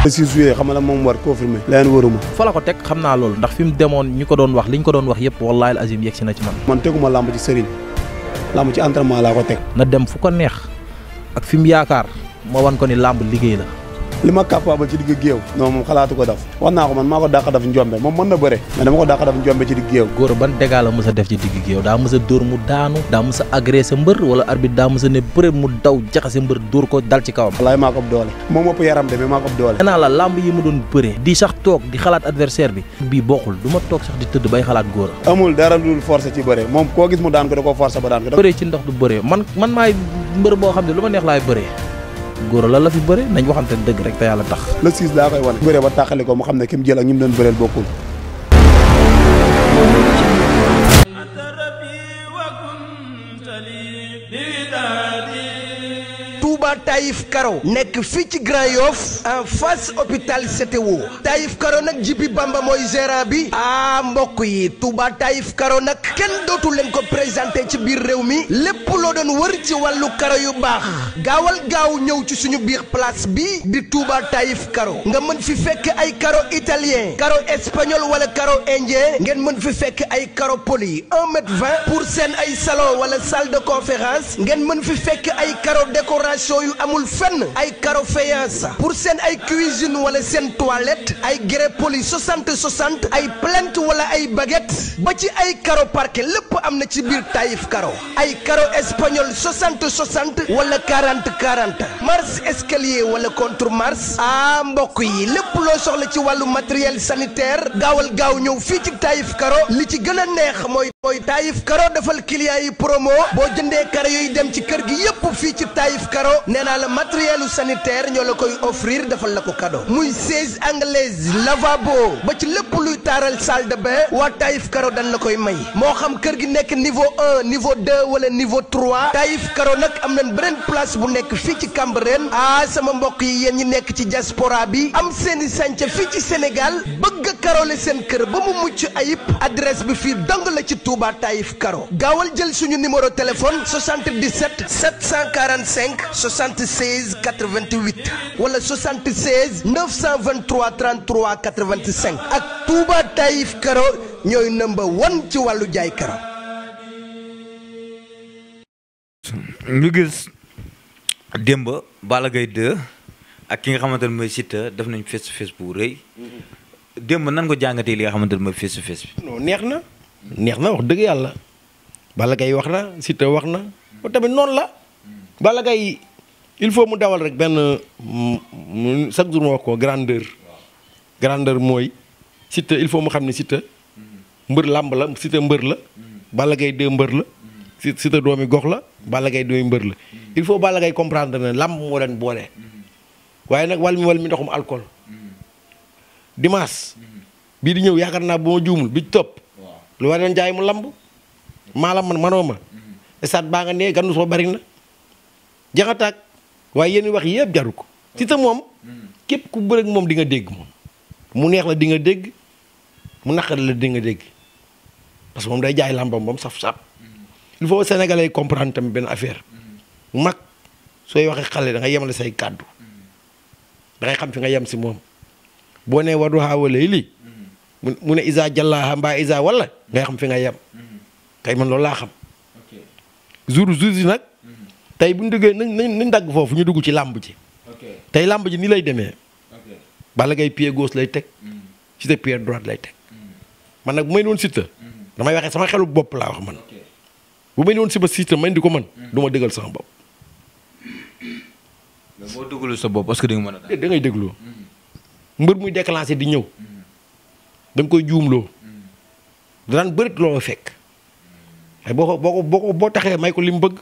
le 6 juillet xam nga moom war confirmé leen waruma fa la ko teg xam naa loolu ndax fi mu demoon ñu ko doon wax li ñu ko doon wax yëpp wallaahi al azim yegg si na ci man teguma lamb ci sëriñ lamb ci entraînement laa ko teg na dem fu ko neex ak fi mu yaakaar moo wan ko ni lamb liggéey la li ma capable ci digg géew non moom xalaatu ko def wax naa ko man maa ko dàq def njombe moom mën na bëre mais dama ko dàq def njombe ci digg géew góor ban dégâts la mës a def ci digg géew daa mës a dóor mu daanu daa mës a agressé mbër wala arbitre daa mës a ne bëre mu daw jaxase mbër dóor ko dal ci kawam wallaay maa ko ëpp doole moom ëpp yaram de mais maa ko ëpp doole naa la lamb yi mu doon bëre di sax toog di xalaat adversaire bi bii bokkul du ma toog sax di tëdd bay xalaat góor amul dara lu dul forcé ci bëre moom koo gis mu daan ko da koo forcé ba daan ko bëre ci ndox du bëre man maay mbër boo xam ne lu ma neex laay bëree góor la fi bëre nañ waxante dëgg rek te yàlla tax le 6 laa koy wane bëre ba tàqali ko mu xam ne ki mu jël ak ñi mu doon bëreel bokkul Touba Taïf Karo nekk fii ci Grand Yoff en face hôpital CTO Taïf Karo nag Jibi Bamba mooy gérant bi mbokk yi Touba Taïf Karo nag kenn dootu leen ko présenté ci biir réew mi lépp loo doon wër ci wàllu karo yu baax gaawal gaaw ñëw ci suñu biir place bi di Touba Taïf Karo nga mën fi fekk ay karo italien karo espagnol wala karo indien ngeen mën fi fekk ay karo poli 1,20 m pour seen ay salon wala salle de conférence ngeen mën fi fekk ay karo décoration yu amul fenn ay karo faïence pour seen ay cuisine wala seen toilette ay grès poli 60 ay plinthe wala ay baguette ba ci ay karo parquet lépp am na ci biir Taïf Karo ay karo espagnol 60 wala 40 marche escalier wala contre marche mbokk yi lépp loo soxla ci wàllu matériel sanitaire gaawal gaaw ñëw fii ci Taïf Karo li ci gën a neex mooy Taïf Karo defal client yi promo boo jëndee karo yooyu dem ci kër gi yépp fii ci Taïf Karo nee naa la matériel sanitaire ñoo la koy offrir defal la ko cadeau muy siège anglaise lavabo ba ci lépp luy taaral salle de bain waa Taïf Karo dañ la koy may moo xam kër gi nekk niveau 1 niveau 2 wala niveau 3 Taïf Karo nag am nañ beneen place bu nekk fii ci Cambérène sama mbokk yi yéen ñi nekk ci diaspora bi am seeni sànca fii ci Sénégal bëgg a karole seen kër ba mu mucc ayib adresse bi fii dong la ci Touba Taïf Karo gaawal jël suñu numéro téléphone 77 745 76 88 wala 76 923 33 85 ak Touba Taïf Karo ñooy number 1 ci wàllu jaay karo. ñu gis démb Balla Gaye 2 ak ki nga xamante ne mooy Siteu def nañ face to face bu rëy démb nan ko jàngatee li nga xamante ne mooy face to face bi. non neex na wax dëgg yàlla Balla Gaye wax na Siteu wax na tamit noonu la Balla Gaye il faut mu dawal rek benn chaque jour ma wax ko grandeur mooy Siteu il faut mu xam ne Siteu mbër làmb la Siteu mbër la Balla Gaye 2 mbër la Siteu doomi gox la Balla Gaye 2 mbër la il faut Balla Gaye comprendre ne làmb moo leen boole waaye nag wal mi ndoxum alcool dimanche bii di ñëw yaakaar naa bu ma juumul bi topp lu war leen jaay mu lamb maalam manoo ma stade baa nga nee gandu soo bari na jaxataak waaye yéen wax yëpp jaru ko Siteu moom képp ku bëreeg moom di nga dégg moom mu neex la di nga dégg mu naqari la di nga dégg parce que moom day jaay lambam bam saf-saf il faut sénégalais yi comprendre tamit benn affaire mag sooy waxee xale da nga yemale say kàddu da ngay xam fi nga yem si moom boo nee wadu xaawale yi lii mu ne isa jàllaaha mbaa isa wala ngay xam fi nga yem kay man loolu laa xam jour yi nag tey bu ñu duggee nañ dagg foofu ñu dugg ci làmb ji tey làmb ji nii lay demee Balla Gaye pied gauche lay teg Siteu pied droite lay teg man nag bu may doon Siteu damay waxee sama xelu bopp laa wax man bu may doon Siteu man di ko mën du ma dëggal sama bopp boo déglu sa bopp parce que di nga mën a da ngay déglu mbër muy déclenché di ñëw da nga koy juumloo daan bërit loo fekk ay boo taxee may ko li mu bëgg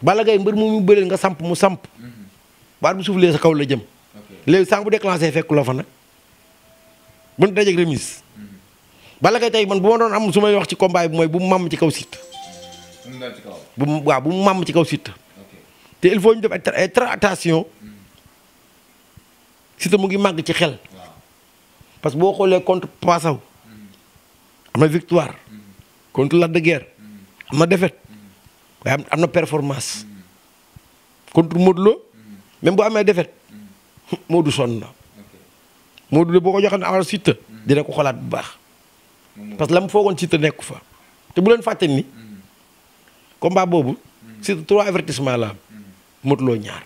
Balla Gaye mbër mu bëreel nga samp mu samp baat bu suuflee sa kaw la jëm léegi sànq bu déclenché fekk loo fa nag bu ñu dajeeg remise Balla Gaye tey man bu ma doon am su may wax ci combat bi mooy bu mu màmm ci kaw Siteu bu mu màmm ci kaw Siteu te il faut ñu def ay très attention Siteu mu ngi màgg ci xel parce que boo xoolee contre Passaw am na victoire contre Lac de Guiers am na défaite waaye am na performance contre Modou Lo même bu amee défaite Modou sonn na Modou de boo ko joxoon avance Siteu dina ko xolaat bu baax parce que la mu foogoon Siteu nekku fa te bu leen fàtte ni combat boobu Siteu 3 avertissement la am Modou Lo ñaar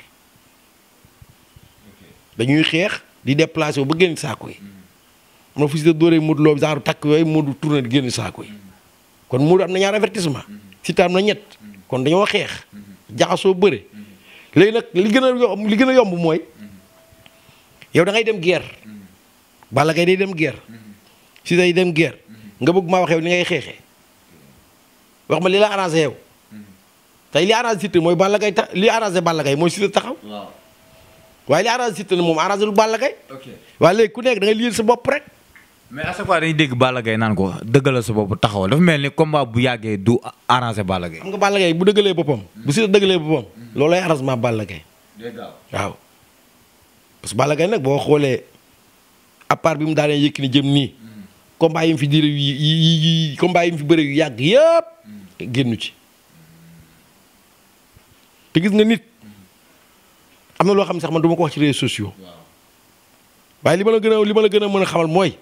dañuy xeex di déplacé wu ba génn saako yi moo fi Siteu dóoree Modou Lo genre takk yooyu Modou tourné di génn saako yi kon Modou am na ñaar avertissement Siteu am na ñett kon dañoo xeex jaxasoo bëre léegi nag li gën a yomb mooy yow da ngay dem guerre Balla Gaye day dem guerre Siteu day dem guerre nga bëgg maa wax yow ni ngay xeexee wax ma li la arrangé yow tey li arrangé Siteu mooy Balla Gaye li arrangé Balla Gaye mooy Siteu taxaw waaye li arrangé Siteu moom arrangé lu Balla Gaye waaye léegi ku nekk da ngay liyal sa bopp rek. mais à chaque fois dañuy dégg Balla Gaye naan ko dëggalal sa bopp taxawal dafa mel ni combat bu yàggee du arrangé Balla Gaye. xam nga Balla Gaye bu dëggalee boppam bu Siteu dëggalee boppam loolay arrangement Balla Gaye waaw parce que Balla Gaye nag boo xoolee à part bi mu daanee Yékini jëm nii combat yi mu fi diire yi combat yi mu fi bëre yu yàgg yëpp génnu ci te gis nga nit am na loo xam ne sax man du ma ko wax ci réseaux sociaux waaye li ma la gën a mën a xamal mooy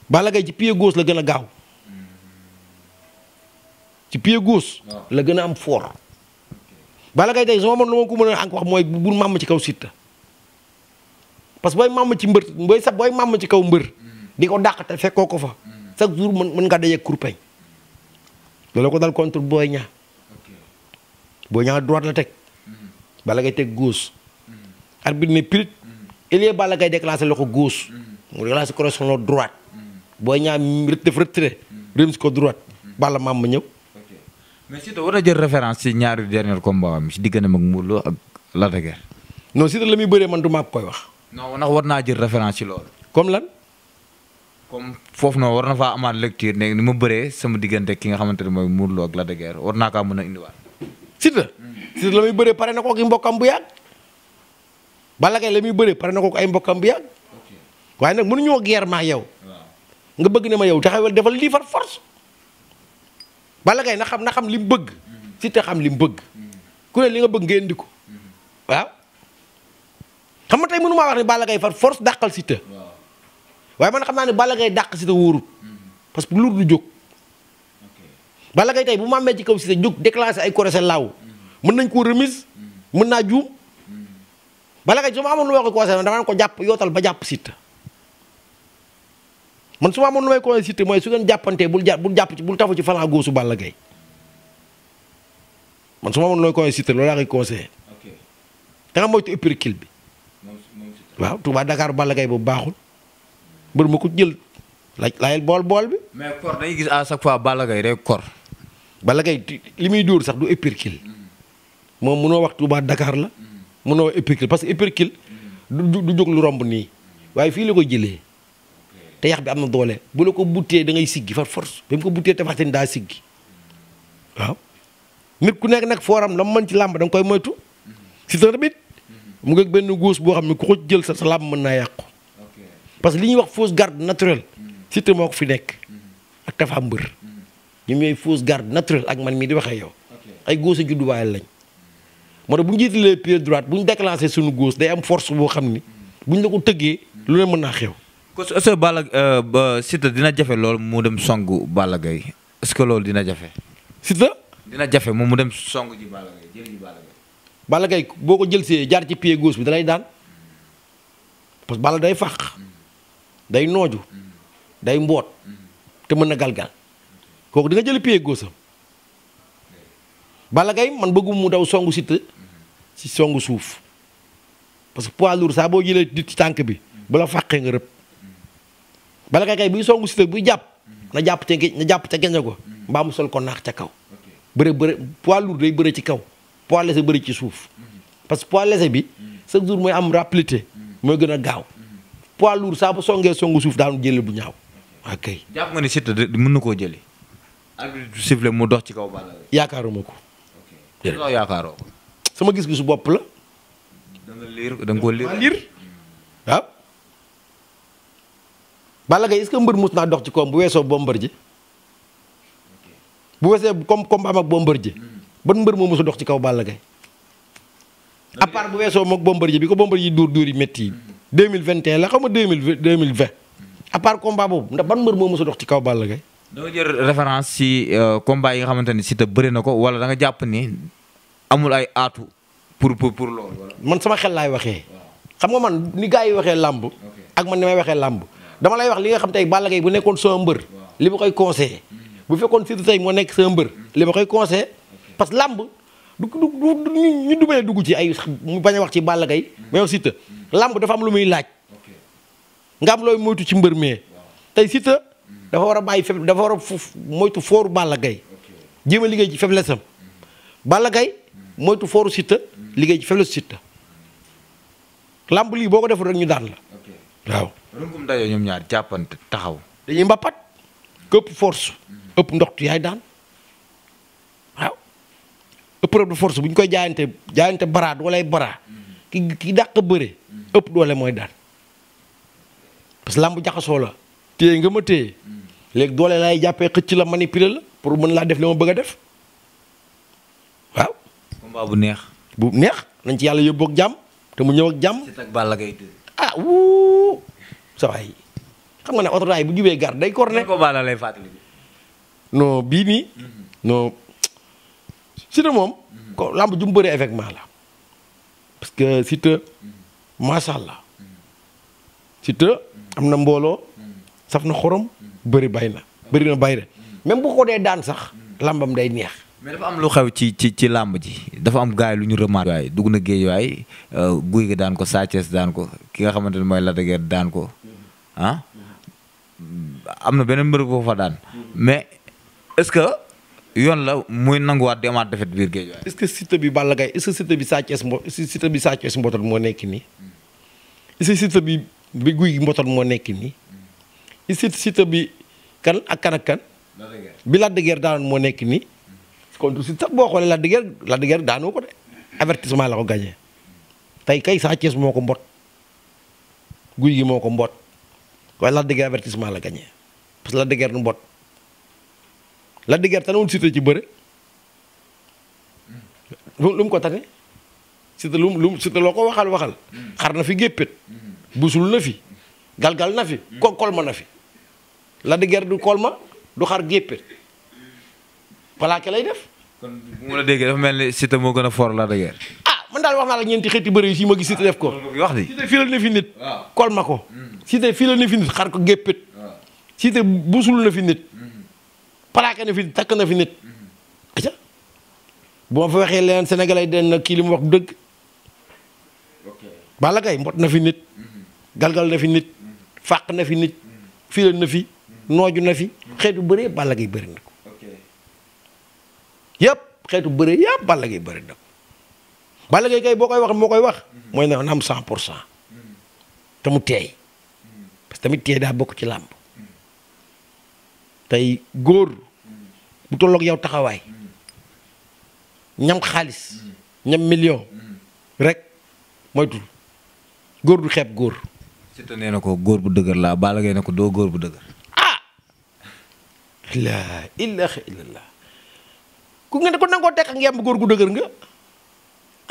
Balla Gaye ci pied gauche la gën a gaaw ci pied gauche la gën a am fort Balla Gaye tey su ma mën lu ma ko mën a wax mooy bu màmm ci kaw Siteu parce que booy màmm ci mbër booy màmm ci kaw mbër di ko dàq te fekkoo ko fa chaque jour mën nga dajeeg kurpeñ loolu ko dal contre Boy Niang Boy Niang droite la teg Balla Gaye teg gauche arbitre ne pirit elie Balla Gaye déclenché loxo gauche mu déclenché correction la droite Boy Niang def retrait remis ko droite Balla maam ma ñëw. mais Siteu war a jël référence ci ñaari dernier combat am ci diggante ak Modou Lo ak Lac de Guiers. non Siteu la muy bëree man du ma koy wax. non ndax war naa jël référence ci loolu. comme lan. comme foofu noonu war na faa amaat lecture ne ni ma bëree sama diggante ki nga xamante ne mooy Modou Lo ak Lac de Guiers war naa kaa mën a indiwaat. Siteu la muy bëree pare na ko ak mbokkam bu yàgg. Balla Gaye la muy bëree pare na ko ak ay mbokkam bu yàgg. waaye nag mënuñoo guerre ma yow. nga bëgg ne ma yow taxawal defal lii far force. Balla Gaye na xam li mu bëgg. Siteu xam li mu bëgg. ku ne li nga bëgg nga indi ko. waaw. xam nga tey mënu maa wax ne Balla Gaye far force dàqal Siteu. waaye man xam naa ne Balla Gaye dàq Siteu wóorut. parce que luur du jóg. Balla Gaye tey bu ma amee ci kaw Siteu jóg déclenché ay correcé laaw. mën nañ koo remise. mën naa juum. Balla Gaye su ma amoon lu may ko conseillé dama ko jàpp yootal ba jàpp Siteu. man su ma amoon lu may conseillé Siteu mooy su ngeen jàppantee bul jàpp ci bul tafu ci flanc gauche Balla Gaye. man su ma amoon lu may conseillé Siteu loolu laa koy conseillé. da nga moytu uppercut bi. waaw Touba Dakar Balla Gaye boobu baaxul. mbër ma ko jël laajal bool bi. mais kor dañuy gis à chaque fois Balla Gaye rek kor. Balla Gaye li muy dóor sax du uppercut. moom mënoo wax Touba Dakar la. mënoo wax uppercut parce que uppercut du jóg lu romb nii. waaye fii la ko jëlee. te yax bi am na doole bu la ko buttee da ngay siggi far force ba mu ko buttee Tapha Tine daa siggi waaw. nit ku nekk nag fooram la mu mën ci làmb da nga koy moytu. Siteu tamit mu ngi benn góos boo xam ne ku ko jël sa làmb mën naa yàqu. parce que li ñuy wax fausse garde naturelle. Siteu moo ko fi nekk. ak Tapha Mbeur. ñoom ñooy fausse garde naturelle ak man mii di waxee yow. ay góos a judduwaay lañ. moo tax bu ñu jiitalee pied droite bu ñu déclenché suñu góos day am force boo xam ni bu ñu la ko tëggee lu ne mën naa xew. est-ce que Balla Siteu dina jafe loolu mu dem songu Balla Gaye est-ce que loolu dina jafe. Siteu dina jafe moom mu dem songu ji Balla Gaye jël ji Balla Gaye. Balla Gaye boo ko jël see jaar ci pied gauche bi da lay daan parce que Balla day fàq day nooju day mboot te mën na galgal kooku di nga jël pied gauche am Balla Gaye man bëggum mu daw songu Siteu ci songu suuf parce que poids lourd saa boo jëlee nit ci tànk bi bu la fàqee nga rëb Balla Gaye kay buy songu Siteu buy jàpp na jàpp ca geño ko mbaa mu sol ko naax ca kaw bëre poids lourd day bëre ci kaw poids léger bëri ci suuf parce que poids léger bi chaque jour mooy am rapidité mooy gën a gaaw poids lourd saa bu songee songu suuf daanu jëlee bu ñaaw ok. jàpp nga ni Siteu mën na koo jëli. arbitre du siffle mu dox ci kaw Balla Gaye. yaakaaruma ko. jërëjëf yaakaaroo ko. sama gis-gisu bopp la. da nga ko liir waaw. Balla Gaye est-ce que mbër mus naa dox ci kawam bu weesoo Bombardier bu weesee comme combat am ak Bombardier ban mbër moo mos a dox ci kaw Balla Gaye à part bu weesoo moog Bombardier bi ko Bombardier dóor yi métti yi 2021 la xam nga 2020 à part combat boobu ndax ban mbër moo mës a dox ci kaw Balla Gaye. da nga jël référence ci combat yi nga xamante ni Siteu bëri na ko wala da nga jàpp ni amul ay aatu pour loolu wala. man sama xel laay waxee. xam nga man ni gars yi waxee làmb. ak man ni may waxee làmb. dama lay wax li nga xam tey Balla Gaye bu nekkoon sama mbër. li ma koy conseillé. bu fekkoon Siteu tey moo nekk sama mbër. li ma koy conseillé parce que làmb du ñu du bañ a dugg ci ay mu bañ a wax ci Balla Gaye mais aussi Siteu làmb dafa am lu muy laaj. nga am looy moytu ci mbër mee tey Siteu dafa war a bàyyi faible dafa war a moytu fooru Balla Gaye jéem a liggéey ci faiblesse am Balla Gaye moytu fooru Siteu liggéey ci faiblesse Siteu làmb lii boo ko deful rek ñu daan la waaw. runkum dayoo ñoom ñaar jàppante taxaw. dañuy mbappat këpp force ëpp ndoxtu yaay daan waaw épreuve de force bu ñu koy jaayante bara dooley bara ki dàq bëre ëpp doole mooy daan parce que làmb jaxasoo la téye nga ma téye léegi doole laay jàppee xëcc la manipuler la pour mën laa def li ma bëgg a def waaw. combat bu neex. bu neex nañ ci yàlla yóbbu ak jàmm te mu ñëw ak jàmm. Siteu ak Balla Gaye ah wuu sa waay xam nga ne autorail bu jubee gar day corné. ko Balla lay fàttali. non bii nii. non Siteu moom. ko lamb ju mu bëree effectivement la parce que Siteu macha allah Siteu am na mbooloo saf na xorom bëri bay na même bu ko dee daan sax lambam day neex. mais dafa am lu xew ci làmb ji dafa am gaay lu ñu remarqué. waay dugg na géej waay guy gi daan ko Sa Thiès daan ko ki nga xamante ne mooy Lac de Guiers daan ko ah am na beneen mbër boo fa daan mais est-ce que yoon la muy nanguwaat di amaat defet biir géej waay. est-ce que Siteu bi Balla Gaye est-ce que Siteu bi Sa Thiès Siteu bi Sa Thiès mbotot moo nekk nii est-ce que Siteu bi guy gi mbotot moo nekk nii est-ce que Siteu bi kan ak kan ak kan bi Lac de Guiers daanoon moo nekk nii. contre Siteu sax boo xoolee Lac de Guiers daanoo ko de avertissement la ko gagné tey kay Sa Thiès moo ko mbot guy gi moo ko mbot waaye Lac de Guiers avertissement la gagné parce que Lac de Guiers du mbot Lac de Guiers tanewul Siteu ci bëre lu mu ko tane Siteu Siteu loo ko waxal xar na fi géppét busul na fi galgal na fi kolma na fi Lac de Guiers du kolma du xar géppét plaqué lay def. kon bu ma la déggee dafa mel ni Siteu moo gën a fort Lac de Guiers. ah man daal wax naa la ñeenti xeeti bëre yi si ma gis Siteu def ko. wax di Siteu fii la ne fi nit. kol ma ko. Siteu fii la ne fi nit xar ko géppét. Siteu busul na fi nit. plaqué na fi nit takk na fi nit. aca bu ma fa waxee leneen Sénégalais den na kii li mu wax dëgg. Balla Gaye mbot na fi nit. galgal na fi nit. fàq na fi nit. filal na fi. nooju na fi. xeetu bëree Balla Gaye bëri na ko. yëpp xeetu bëre yëpp Balla Gaye bëri na ko Balla Gaye kay boo koy wax moo koy wax mooy na am 100 pour cent te mu teey parce que tamit teey daa bokk ci làmb tey góor bu tolloog yow taxawaay ñam xaalis ñam million rek moytul góor du xeeb góor. Siteu nee na ko góor bu dëgër laa Balla Gaye ne ko doo góor bu dëgër. ah laa ilaaha illallah ku ngeen ko nangoo tekk ak ngemb góor gu dëgër nga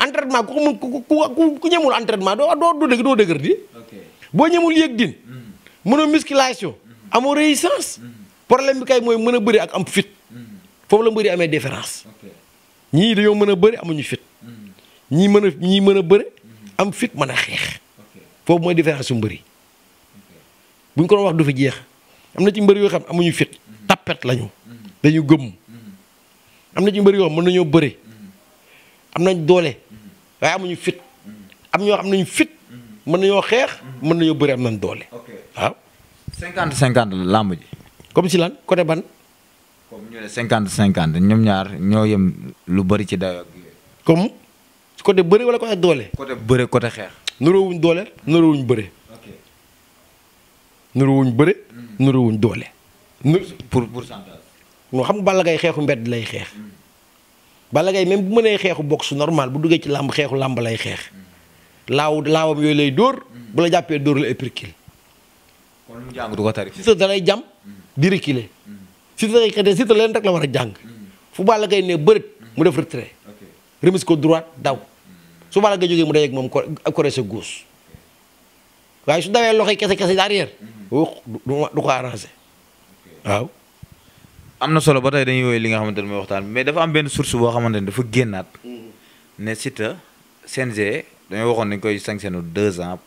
entraînement ku ñemul entraînement doo dëgër di boo ñemul yéeg din mënoo musculation amoo résistance problème bi kay mooy mën a bëri ak am fit foofu la mbëri amee différence ñii dañoo mën a bëri amuñu fit ñii mën a bëri am fit mën a xeex foofu mooy différence su mbëri buñ ko doon wax du fi jeex am na ci mbëri yoo xam amuñu fit tappet lañu dañu gëmm am na ci mbëri yoo xam mën nañoo bëre am nañ doole waaye amuñu fit am ñoo xam nañu fit mën nañoo xeex mën nañoo bëre am nañ doole waaw. 50-50 la làmb ji. comme si lan côté ban. comme ñu ne 50-50 ñoom ñaar ñoo yem lu bëri ci dayoo ak yooyu. comme côté bëre wala côté doole. côté bëre côté xeex. nuroowuñ doole nuroowuñ bëre. nuroowuñ bëre. nuroowuñ doole. pour pourcentage. non xam nga Balla Gaye xeexu mbedd lay xeex. Balla Gaye même bu mënee xeexu boxe normal bu duggee ci làmb xeexu làmb lay xeex. laawam yooyu lay dóor. bu la jàppee dóor la épercule. kon lu mu jàng du ko tari. Siteu da lay jam di reculer. Siteu leen rek la war a jàng. fu Balla Gaye ne bërët mu def retrait. remise ko droite daw. su Balla Gaye jógee mu day ak moom corrigé gauche. waaye su dawee loxo yi kese derrière du ko arrangé waaw. am na solo ba tey dañuy woy li nga xamante ne mooy waxtaan mais dafa am benn source boo xamante ne dafa génnaat ne Siteu CNG dañoo waxoon dañ koy sanctionné 2 ans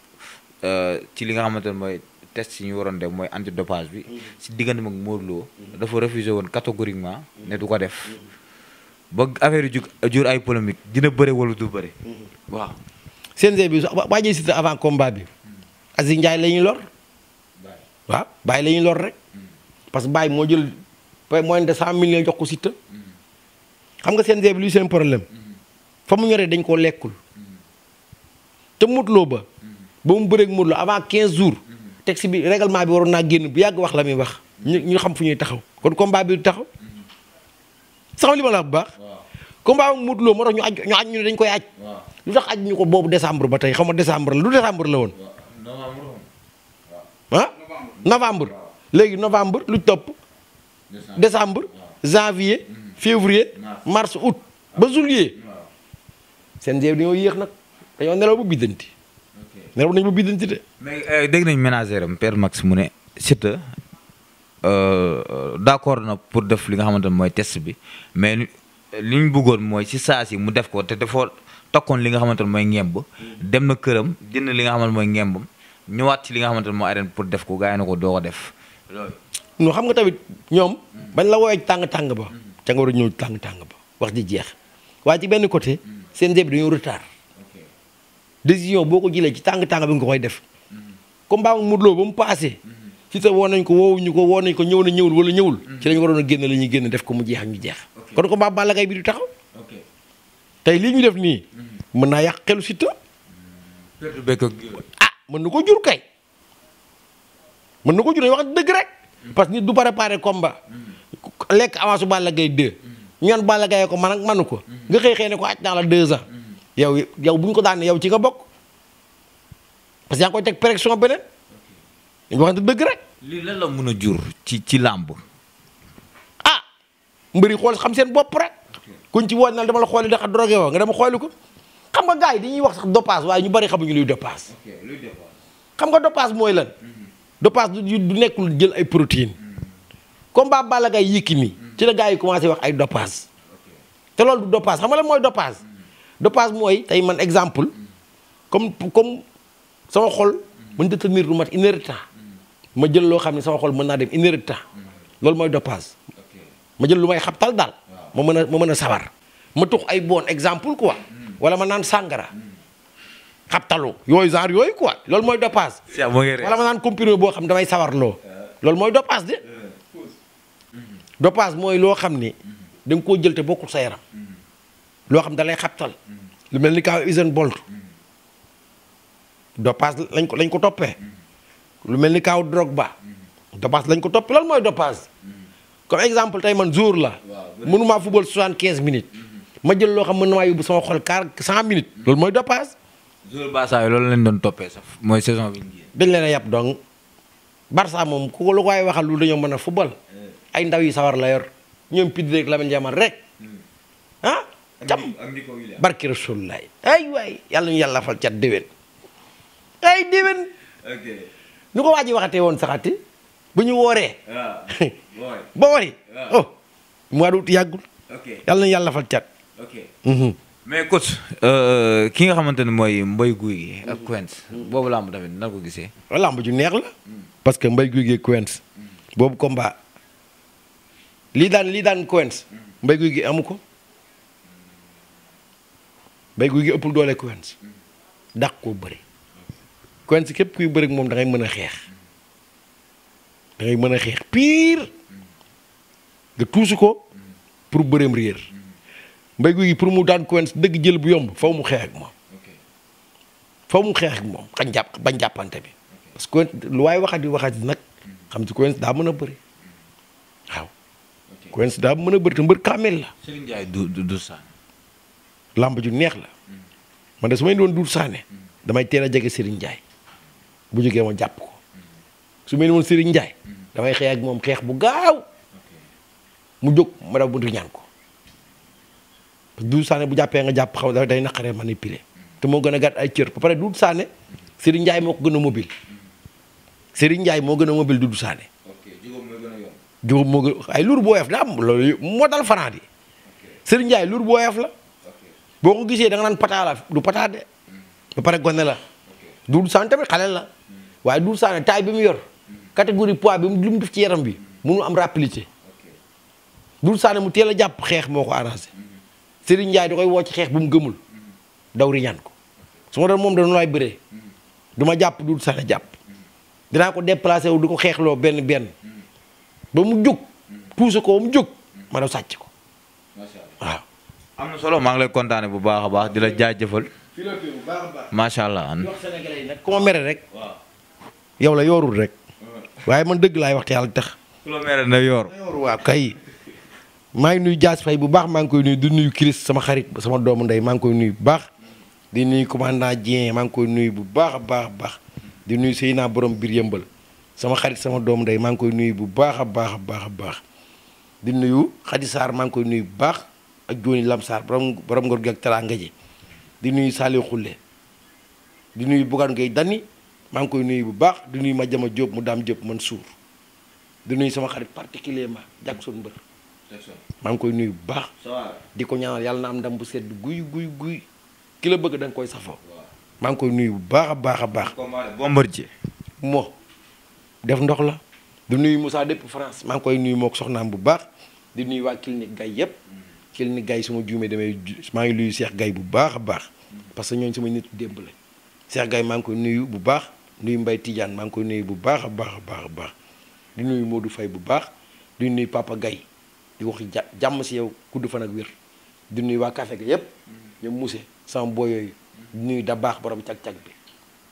ci li nga xamante ne mooy test yi ñu waroon def mooy antidopage bi si diggante ak Modou Lo dafa refusé woon catégoriquement ne du ko def ba affaire yu jur ay polémique dina bëre wala du bëre waaw. CNG bi waa jëy Siteu avant combat bi Aziz Ndiaye la ñuy lor waaw Baye la ñuy lor rek parce que Baye moo jël moins de 100 millions jox ko Siteu xam nga CNG bi luy seen problème fa mu ñoree dañ koo lekkul te Modou Lo ba mu bëreeg Modou Lo avant 15 jours texte bi règlement bi waroon naa génn bu yàgg wax la muy wax ñu xam fu ñuy taxaw kon combat bi du taxaw sax li ma la wax bu baax. combat bi Modou Lo moo tax ñu aj ñu ne dañ koy aj lu tax aj ñu ko boobu décembre ba tey xam nga décembre la lu décembre la woon. Novembre léegi novembre lu topp. décembre janvier février mars août ba juillet. CNG dañoo yéex nag dañoo nelaw ba biddanti. nelaw nañ ba biddanti de. mais dégg nañ ménagère am Père Max mu ne Siteu d'accord na pour def li nga xamante ne mooy test bi mais li ñu bëggoon mooy si saa si mu def ko te dafa tokkoon li nga xamante ne mooy ngemb dem na këram jënd li nga xamante mooy ngembam ñëwaat ci li nga xamante ne mooy arène pour def ko gars yi na ko doo ko def loolu. non xam nga tamit ñoom bañ la woowee tàng-tàng ba ca nga war a ñëw tàng-tàng ba wax ji jeex waaye ci benn côté CNG bi dañoo retard décision boo ko jëlee ci tàng-tàng bi nga koy def comme baa Modou Lo ba mu passé ci sa woo nañ ko woowuñu ko woo nañ ko ñëw na ñëwul wala ñëwul ci lañu waroon a génn la ñuy génn def ko mu jeex ak ñu jeex kon ko baa Balla Gaye bi du taxaw tey lii ñu def nii mën naa yàq xelu Siteu mën na ko jur kay mën na ko jur wax dëgg rek parce que nit du préparé combat lekk avance Balla Gaye 2 ñoon Balla Gaye ko man ak manu ko nga xëy ne ko aj naa la 2 ans yow bu ñu ko daanee yow ci nga bokk parce que yaa ngi koy teg pression beneen dañu wax dëgg rek. lii lan la mën a jur ci làmb. mbëri xool xam seen bopp rek kuñ ci woon na dama la xooli dafa drogué woo nga dama xooli ko xam nga gars yi dañuy wax sax dopage waaye ñu bari xamuñu luy dopage. xam nga dopage mooy lan. dopage du nekkul jël ay protéines. combat Balla Gaye Yékini ci la gars yi commencé wax ay dopage te loolu du dopage xam nga lan mooy dopage. dopage mooy tey man exemple comme sama xol mën na tenir lu mat 1 heure de temps ma jël loo xam ne sama xol mën naa dem 1 heure de temps loolu mooy dopage. ma jël lu may xabtal daal ma mën a sawar ma tux ay bon exemple quoi wala ma naan sàngara xabtalu yooyu genre yooyu quoi loolu mooy dopage. wala ma naan comprimé boo xam damay sawar loo loolu mooy dopage de. dopage mooy loo xam ni da nga koo jël te bokkul sa yaram loo xam da lay xabtal lu mel ni kaw Usain Bolt dopage lañ ko toppee lu mel ni kaw Drogba dopage lañ ko toppee loolu mooy dopage. comme exemple tey man jour la mënumaa football 75 minutes ma jël loo xam mën na maa yóbbu sama xol 100 minutes loolu mooy dopage. jour Barça loolu lañ doon toppee sax mooy saison bi. dañ leen a yàpp donc Barça moom ku ko lu koy waxal lu dañoo mën a football ay ndaw yi sawar la yor ñoom Pedri rek Lamine Yamal rek ah. cam barki Rasulullah ay waay yàlla ñu yàlla fal cat déwén ay déwén. ñu ko waa ji waxatee woon saxati bu ñu wooree. ba wari oh mois d'août yàggul. yàlla na yàlla fal cat. mais coach ki nga xamante ne mooy Mbaye Gouy Gui ak Quench boobu lamb tamit nan ko gisee. lamb ju neex la. parce que Mbaye Gouy Gui ak Quench boobu combat lii daan Quench Mbaye Gouy Gui amu ko Mbaye Gouy Gui ëppul doole Quench dàq koo bëri Quench képp kuy bëri ak moom da ngay mën a xeex da ngay mën a xeex pire nga tuusu ko pour bëreem réer Mbaye Gouy Gui pour mu daan Quench dëgg jël bu yomb faw mu xeex ak moom faw mu xeex ak moom bañ jàppante bi parce que lu waaye waxati nag xam ci Quench daa mën a bëri waaw Quench daa mën a bëri te mbër kaamel la. Serigne Ndiaye du Sané. làmb ju neex la man de su may doon Doudou Sané damay teel a jege Serigne Ndiaye bu jógee ma jàpp ko su may doon Serigne Ndiaye damay xeex ak moom xeex bu gaaw mu jóg ma daw buntu ñaan ko parce que Doudou Sané bu jàppee nga jàpp xaw day naqaree manipuler te moo gën a gàtt ay cër ba pare Doudou Sané Serigne Ndiaye moo ko gën a mobile Serigne Ndiaye moo gën a mobile Doudou Sané. Jógob moo gën a yomb. Jógob moo gën ay lourd bu woyof la am loolu moo dal Franc yi. Serigne Ndiaye lourd bu woyof la. boo ko gisee da nga naan pataa la du pataa de. ba pare gone la. Doudou Sané tamit xale la. waaye Doudou Sané taille bi mu yor. catégorie poids bi mu def ci yaram bi. mënul am rapidité. Doudou Sané mu teel a jàpp xeex moo ko arrangé. Serigne Ndiaye da koy woo ci xeex bu mu gëmul. daw riñaan ko. su ma doon moom dañu lay bëree. du ma jàpp Doudou Sané jàpp. dinaa ko déplacé wu du ko xeexloo benn ba mu jóg. tuuse ko ba mu jóg. ma daw sàcc ko. waaw. am na solo maa ngi lay kontaane bu baax a baax di la jaajëfal. macha allah. wax sénégalais yi nag ku ma mere rek. yow la yoorul rek. waaye man dëgg laay wax te yàlla tax. ku la mere na yoor. waaw kay. maa ngi nuyu Dias Faye bu baax maa ngi koy nuyu di nuyu Chris sama xarit sama doomu ndey maa ngi koy nuyu bu baax. di nuyu commandant Dieng maa ngi koy nuyu bu baax a baax a baax. di nuyu Seyna borom biir yëmbal sama xarit sama doomu ndey maa ngi koy nuyu bu baax a baax a baax a baax. di nuyu Khady Sarr maa ngi koy nuyu bu baax ak Joni Lam Sarr borom ngor gi ak teraanga ji. di nuyu Saliou Khoule. di nuyu Bougane Gueye Dany maa ngi koy nuyu bu baax di nuyu Madiama Diop mu daam Diop Mansour. di nuyu sama xarit particulièrement Jackson Mbër. maa ngi koy nuyu bu baax. di ko ñaanal yàlla na am ndam bu sedd guy ki la bëgg da nga koy safoo. maa ngi koy nuyu bu baax a baax a baax. Bombardier. moo def ndox la. di nuyu Moussa depuis France maa ngi koy nuyu mook soxnaam bu baax. di nuyu waa clinique Gaye yëpp. clinique Gaye su ma juumee maa ngi nuyu Cheikh Gaye bu baax a baax. parce que ñooñu sama nit démb la. Cheikh Gaye maa ngi koy nuyu bu baax nuyu Mbaye Tidiane maa ngi koy nuyu bu baax a baax a baax a baax. di nuyu Modou Faye bu baax di nuyu Papa Gaye di wax jàmm si yow gudd fan ak wér. di nuyu waa café ga yëpp. ñoom Mousse sama boo yooyu. di nuyu da baax borom cag-cag bi.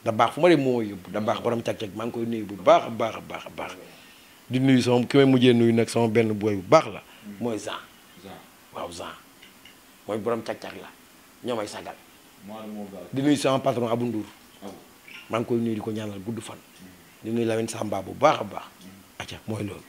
da baax fu ma dem moo yóbbu da baax borom cag-cag maa ngi koy nuyu bu baax a baax a baax a baax. di nuyu sama ki may mujjee nuyu nag sama benn booy bu baax la. mooy Jean. waaw Jean mooy borom cag-cag la ñoo may sagal. di nuyu sama patron Abou Ndour. maa ngi koy nuyu di ko ñaanal gudd fan. di nuyu Lamine Samba bu baax a baax. acca mooy loolu.